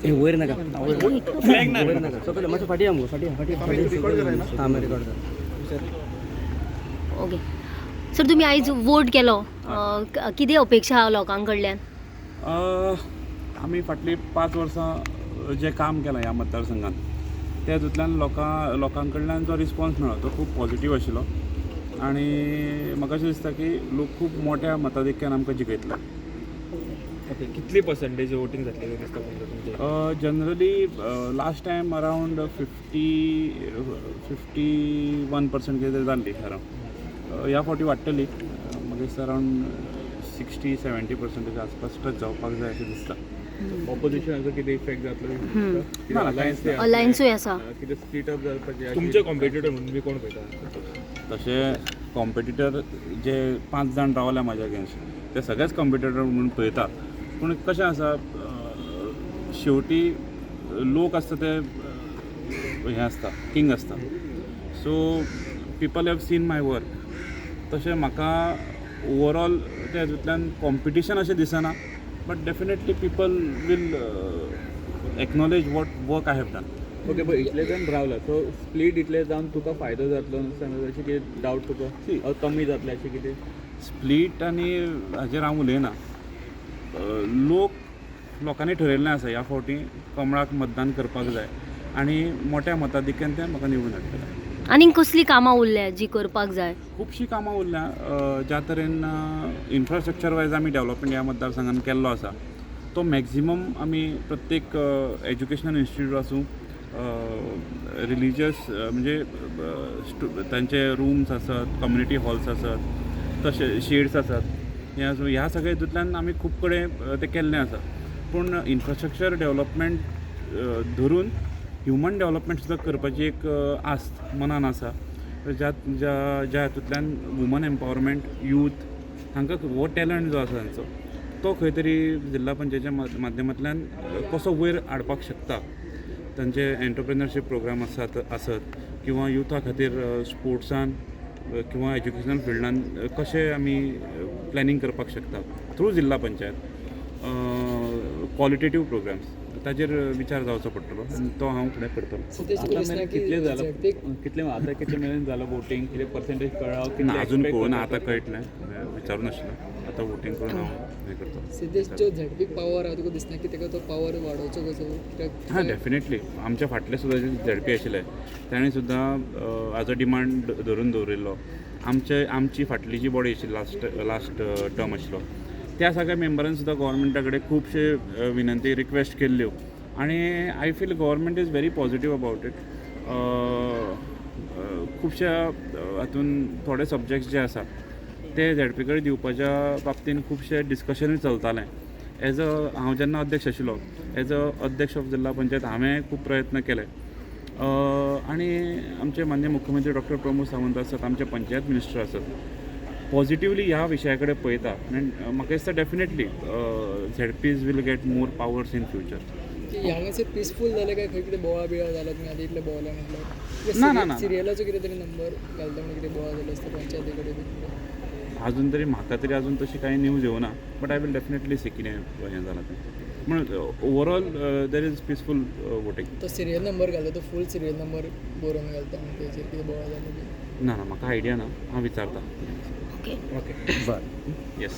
हे वयर नाका, वयर नाका, सकयल मातशें फाटी या मुगो, फाटी या, फाटी या, फाटी. हां, रेकॉर्ड कर. ओके सर, तुम्ही आयज वोट केलो, कितें अपेक्षा आहा लोकां कडल्यान? आमी फाटलीं 5 वर्सां जें काम केलां ह्या मतदारसंघात, त्या हितूंतल्यान लोकां कडल्यान जो रिस्पोन्स मेळ्ळो तो खूब पॉझिटीव आशिल्लो आनी म्हाका अशें दिसता की लोक खूब मोठ्या मताधिक्यान आमकां जिखयतले. ओके, कितली पर्संटेज वोटींग जातली अशें दिसता तुमकां तुमचें? Generally last time around 51% कितें तरी जाल्ली अरावंड. ह्या फावटी वाडटली. म्हाका दिसता अरावंड 60-70%च्या आसपास टच जावपाक जाय अशें दिसता. ऑपोजिशनाचो कितें इफेक्ट जातलो? ना, ना, कांयच ना. अलायन्सूय आसा. कितें स्प्लीट अप जावपाची? तुमचे कॉम्पिटिटर म्हणून तुमी कोण पळयता? तशे कॉम्पिटिटर जे पांच जाण रावल्या म्हाज्या अगेन्स्ट, ते सगळेच कॉम्पिटिटर म्हणून पळयता. पूण कशें आसा, शेवटी लोक आसता ते हें आसता, किंग आसता. So people have seen my work. तशें म्हाका ओवरऑल त्या हितूंतल्यान कॉम्पिटिशन अशें दिसना, but definitely people will acknowledge what work I have done. Okay, but इतले जाण रावला, सो स्प्लीट इतले जावन तुका फायदो जातलो अशें कितें डावट तुका? See. Or कमी जातलें अशें कितें? स्प्लीट आनी हाजेर हांव उलयना. लोक लोकांनी ठरयल्लें आसा, ह्या फावटी कमळाक मतदान करपाक जाय आनी मोठ्या मताधिक्यान ते म्हाका निवडून हाडटले. आनीक कसलीं कामां उरल्या जी करपाक जाय? खुबशीं कामां उरल्या. ज्या तरेन इन्फ्रास्ट्रक्चर वायज आमी डेवलपमेंट ह्या मतदारसंघान केल्लो आसा, तो मॅक्झिमम आमी प्रत्येक एज्युकेशनल इन्स्टिट्यूट आसूं, रिलिजियस म्हणजे तांचे रुम्स आसत, कम्युनिटी हॉल्स आसत, तशें शेड्स आसात, हें आसूं, ह्या सगळ्या हितूंतल्यान आमी खूब कडेन तें केल्लें आसा. पूण इन्फ्रास्ट्रक्चर डेवलपमेंट धरून ह्युमन डेवलपमेंट सुद्दां करपाची एक आस्त मनान आसा, ज्या ज्या ज्या हातूंतल्यान वुमन एम्पावरमेंट, यूथ हांकां हो टॅलंट जो आसा तांचो, तो खंय तरी जिल्ला पंचायतीच्या माध्यमांतल्यान कसो वयर हाडपाक शकता. तांचे एंटरप्रेनरशीप प्रोग्राम आसात आसत किंवा युथा खातीर स्पोर्ट्सान किंवा एज्युकेशनल फिल्डान कशें आमी प्लॅनिंग करपाक शकता थ्रू जिल्ला पंचायत, क्वॉलिटेटीव प्रोग्राम्स, ताजेर विचार जावचो पडटलो आनी तो हांव फुडें करतलो. आतां मेरेन कितले जाला, कितले आतां कितले मेरेन जाला वोटींग, कितें पर्संटेज कळ्ळा? ना, अजून कळना. आतां कळटलें. विचारूं नाशिल्लें. आतां वोटींग करून हांव हें करतलो. सिद्धेश, जो झेडपीक पावर आहा, तुका दिसना की तेका तो पावर वाडोवचो कसो कित्याक? हां, डेफिनेटली. आमच्या फाटले सुद्दां जे झेडपी आशिल्ले, ताणें सुद्दां हाजो डिमांड धरून दवरिल्लो. आमचे आमची फाटली जी बॉडी आशिल्ली, लास्ट लास्ट टर्म आशिल्लो, त्या सगळ्या मेंबरान सुद्दां गोवोरमेंटा कडेन खुबशे विनंती, रिक्वेस्ट केल्ल्यो आनी I feel government is very positive about it. खुबश्या हातून थोडे सब्जेक्ट्स जे आसा ते झेडपी कडेन दिवपाच्या बाबतीन खुबशे डिस्कशनूय चलतालें. एज अ हांव जेन्ना अध्यक्ष आशिल्लो, एज अ अध्यक्ष ऑफ जिल्ला पंचायत हांवें खूब प्रयत्न केले आनी आमचे माननीय मुख्यमंत्री डॉक्टर प्रमोद सावंत आसत, आमचे पंचायत मिनिस्टर आसत, पॉझिटिवली ह्या विशया कडेन पळयता आनी म्हाका दिसता definitely ZPs will get more powers in future. की हांगासर पिसफूल जालें काय खंय कितें बोवाळ बिळाळ जाला? तुमी आतां इतलें भोंवले म्हटल्यार. ना, ना, ना. सिरियलाचो कितें तरी नंबर घालता म्हणून कितें बोवाळ जालो आसता पंचायती कडेन बी? अजून तरी म्हाका तरी अजून तशी कांय न्यूज येवना, but I will definitely see कितें हें जालां तें. पूण overall there is peaceful voting. तो सिरियल नंबर घालता, तो फूल सिरियल नंबर बरोवन घालता आनी तेजेर कितें बोवाळ जालो बी? ना ना, म्हाका आयडिया ना. हांव विचारता. ओके. ओके. बरें. येस.